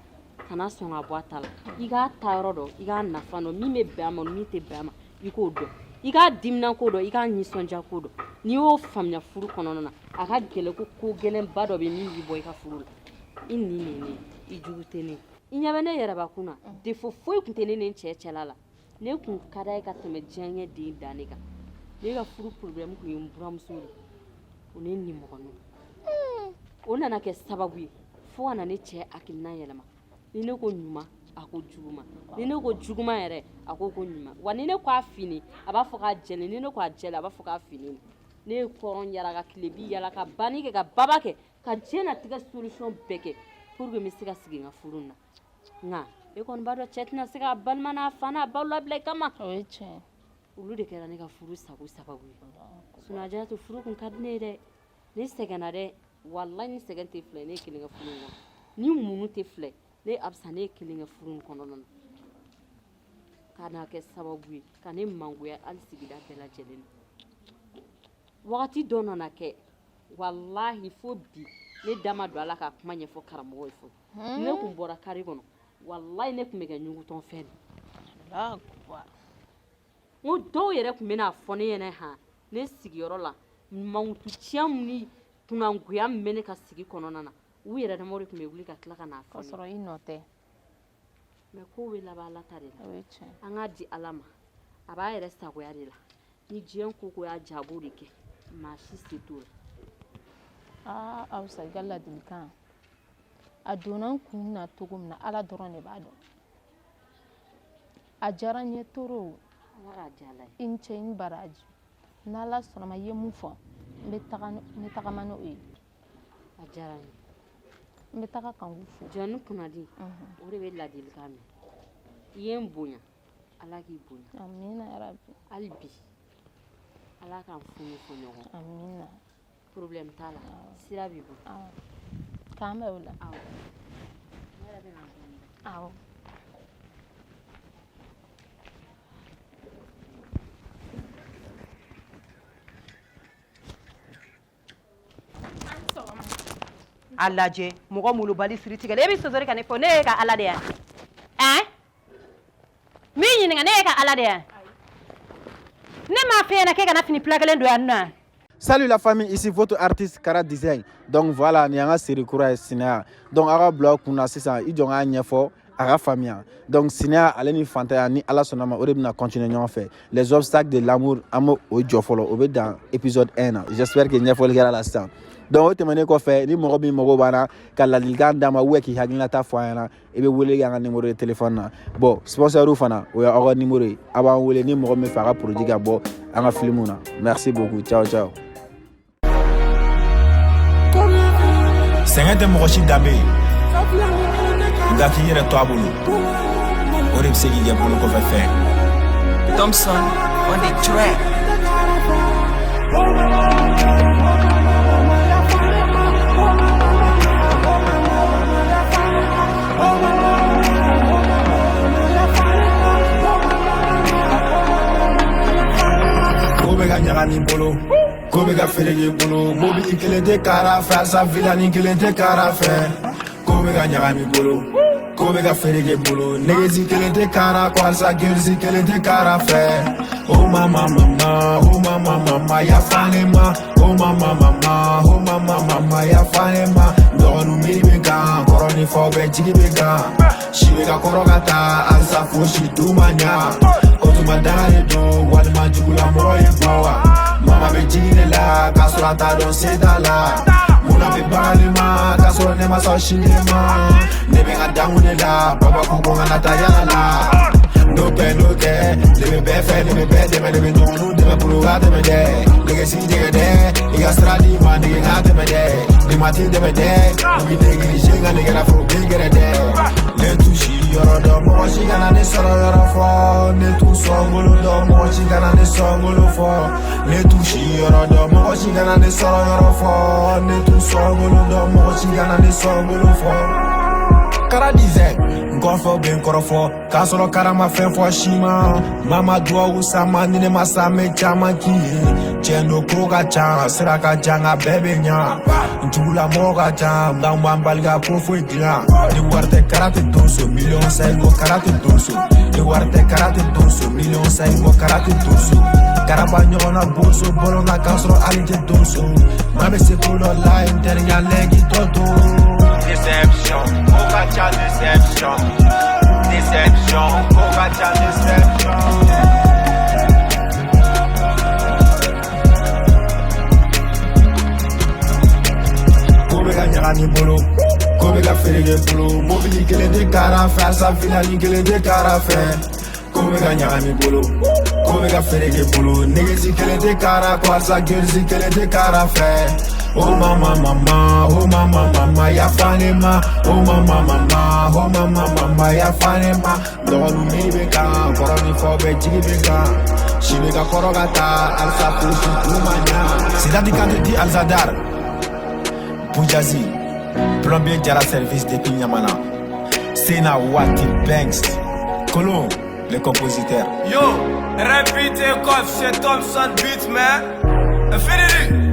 kana sɔn ka bɔ a ta la. I k'a ta yɔrɔ dɔn, i k'a nafa dɔn, min bɛ bɛn a ma, min tɛ bɛn a ma, i k'o dɔn. I k'a dimina ko dɔn, i k'a nisɔndiya ko dɔn. N'i y'o faamuya furu kɔnɔna na, a ka gɛlɛn ko ko gɛlɛnba dɔ bɛ min b'i bɔ i ka furu la. I nin de ye ne ye, i jugu tɛ ne ye. I ɲɛ bɛ ne yɛrɛbakun na, défaut foyi tun tɛ ne ni n cɛ cɛla la. Ne kun ka d'a ye ka tɛmɛ diɲɛ den dan ne kan. Ne ka furu problème kun ye n buramuso de ye, o ni n nimɔgɔninw. O nana kɛ sababu ye fo ka na ne cɛ hakilina yɛlɛma. Ni ne ko ɲuman, a ko juguman. Ni ne ko juguman yɛrɛ, a ko ko ɲuman. Wa ni ne ko a fini, a b'a fɔ k'a jɛlen. Ni ne ko a jɛlen, a b'a fɔ k'a fini. Ne ye kɔrɔn yala ka tilebi yala ka banni kɛ ka baba kɛ ka diɲɛnatigɛ solution bɛɛ kɛ pour que n bɛ se ka sigi n ka furu in na. Nka e kɔni b'a dɔn cɛ tɛna se k'a balima n'a fa n'a baw labila i kama. O ye tiɲɛ ye. Olu de kɛra ne ka furu sago sababu ye. Sinon Ajaratu, furu kun ka di ne ye dɛ. Ne sɛgɛnna dɛ. Walahi ni sɛgɛn tɛ filɛ, ne ye kelen kɛ furu in kɔnɔ. Ni muɲu tɛ filɛ, ne Absa, ne ye kelen kɛ furu in kɔnɔna na. Ka n'a kɛ sababu ye ka ne mangoya hali sigida bɛɛ lajɛlen na. Wagati dɔ nana kɛ, walahi fo bi ne da ma don a la ka kuma ɲɛfɔ karamɔgɔ ye fɔlɔ. Ne kun bɔra kari kɔnɔ, walahi ne kun bɛ kɛ ɲugutɔn fɛn de. N ko dɔw yɛrɛ kun bɛna fɔ ne ɲɛna han, ne sigiyɔrɔ la mankutu tiɲɛ min ni kunangoya min bɛ ne ka sigi kɔnɔna na, u yɛrɛ damaw de tun bɛ wuli ka tila ka n'a fɔ ne ye. K'a sɔrɔ i nɔ tɛ. Mais kow bɛ laban Ala ta de la. O ye tiɲɛ ye. An k'a di Ala ma, a b'a yɛrɛ sagoya de la. Ni diɲɛ ko ko y'a diya, a b'o de kɛ. Maa si se t'o la. Aa Awusa, i ka ladilikan a donna n kun na cogo min na, Ala dɔrɔn de b'a dɔn. A diyara n ye toro. Ala k'a diya Ala ye. I ni ce, i ni baraji. N'Ala sɔnna ma, i ye mun fɔ, n bɛ tagama n'o ye. A diyara n ye. N bɛ taga Kanku fo. Jɔnni kunnadi, o de bɛ ladilikan mɛn. I ye n bonya, Ala k'i bonya. Amina yarabi. Hali bi, Ala k'an funu fɔ ɲɔgɔn. Amina. Problème t'a la, sira b'i bolo. Awɔ. K'an bɛn o la. Awɔ. Ne yɛrɛ bɛ na dɔɔnin. Awɔ. A lajɛ mɔgɔ molobali siri tigɛlen, e bɛ sɔsɔli ka ne fɔ, ne ye ka Ala de ya? Ɛn? Min ɲininka, ne ye ka Ala de ya? Ne m'a f'e ɲɛna k'e kana fini pila kelen don yan nɔ. Salut la famille, ici votre artiste Kara Design. Donc voilà, ni an ka série kura ye Sinaya. Donc aw ka bila aw kunna sisan, i jɔ n k'a ɲɛfɔ a ka faamuya. Donc Sinaya ale ni fantanya ni Ala sɔnna ma, o de bɛna continuer ɲɔgɔn fɛ. Les obstacles de l'amour, an b'o o jɔ fɔlɔ, o bɛ dan épisode 1 na. J'espère que ɲɛfɔli kɛra la sisan. Donc o tɛmɛnen kɔfɛ, ni mɔgɔ min mago b'an na ka ladilikan d'an ma ou k'i hakilinata fɔ an ɲɛna, i bɛ wele kɛ an ka numéro de téléphone na. Bon, sponsor fana, o y'aw ka numéro ye. A b'an wele ni mɔgɔ min fɛ a ka produit ka bɔ an ka film na. Merci beaucoup. Ciao ciao. Sɛgɛn tɛ mɔgɔ si danbe ye, nka k'i yɛrɛ to a bolo, o de bɛ se k'i kɛ bolo kɔfɛ fɛn. Thompson on the track. Ko bɛ ka ɲagami bolo, ko bɛ ka feere bolo, mobili kelen tɛ kara fɛ, asa vilani kelen tɛ kara fɛ. Ko bɛ ka ɲagami bolo, ko bɛ ka feere bolo, nɛgɛsi kelen tɛ kara kɔ, alisa gerisi kelen tɛ kara fɛ. Oh mama mama, oh mama mama, yafa ne ma. Oh mama mama, oh mama mama, yafa ne ma. Dɔgɔninw miiri bɛ kan, kɔrɔ ni faw bɛɛ jigi bɛ kan. Si bɛ ka kɔrɔ ka taa, alisa fosi du ma ɲa. O tuma daga de don, walima jugulamɔgɔ ye bɔ wa. Mama bɛ jigin ne la, k'a sɔrɔ a t'a dɔn se t'a la. Munna bɛ baga ne ma, k'a sɔrɔ ne ma sɔn sini ma. Ne bɛ n ka dankun de la, baba ko ko n kana taa yala la. N'o kɛ, n'o kɛ, ne bɛ bɛɛ fɛ, ne bɛ bɛɛ dɛmɛ, ne bɛ ɲɔgɔnw dɛmɛ bolo ka tɛmɛ dɛ. Nɛgɛsi jɛgɛ dɛ, i ka sira d'i ma, nege ka tɛmɛ dɛ. Ni ma t'i dɛmɛ dɛ, u b'i négligé nka nege la foro bin gɛrɛ dɛ. Ne t'u si yɔrɔ dɔn, mɔgɔ si kana ne sɔrɔ yɔrɔ fɔ. Ne t'u sɔngolo dɔn, mɔgɔ si kana ne sɔngolo fɔ. Ne t'u si yɔrɔ dɔn, mɔgɔ si kana ne sɔrɔ yɔrɔ fɔ. Ne t'u sɔngolo dɔn, mɔgɔ si kana ne sɔngolo fɔ. Kara Design, n kɔrɔfɔ bɛ n kɔrɔfɔ, k'a sɔrɔ kara ma fɛn fɔ si ma. Mama duwawu sama, ni ne ma sa, n bɛ caman k'i ye. Tiɲɛ don ko ka ca, sira ka jan, nka bɛɛ bɛ ɲa. N jugulamɔgɔ ka ca, nka n b'an bali ka ko foyi dilan. Ni wari tɛ kara tɛ don so, miliyɔn sayi ko kara tɛ don so. Ni wari tɛ kara tɛ don so, miliyɔn sayi ko kara tɛ don so. Karaba ɲɔgɔnna boso bɔlɔn na k'a sɔrɔ hali tɛ donso. Maa bɛ se ko dɔ la n terikɛ lɛki tɔ to. Déception, ko ka ca déception. Déception, ko ka ca déception. Ko bɛ ka ɲagami bolo, ko bɛ ka feere bolo, mobili kelen tɛ kara fɛ, alisa filani kelen tɛ kara fɛ. Ko bɛ ka ɲagami bolo, ko bɛ ka feere bolo, negesi kelen tɛ kara kɔ, alisa gerisi kelen tɛ kara fɛ. Oh mama mama, oh mama mama, yafa ne ma. Oh mama mama, oh mama mama, yafa ne ma. Dɔgɔninw mi bɛ kan, kɔrɔ ni fɔ bɛɛ jigi bɛ kan. Si bɛ ka kɔrɔ ka taa, alisa ko k'u ma ɲa. Sidati Kante di Alzadar. Boujazi, plombier Jara service depuis Niamana. Sena Wati Banks, Colon, le compositeur. Yo, repeat take off, c'est Thompson Beat, man. Infinity.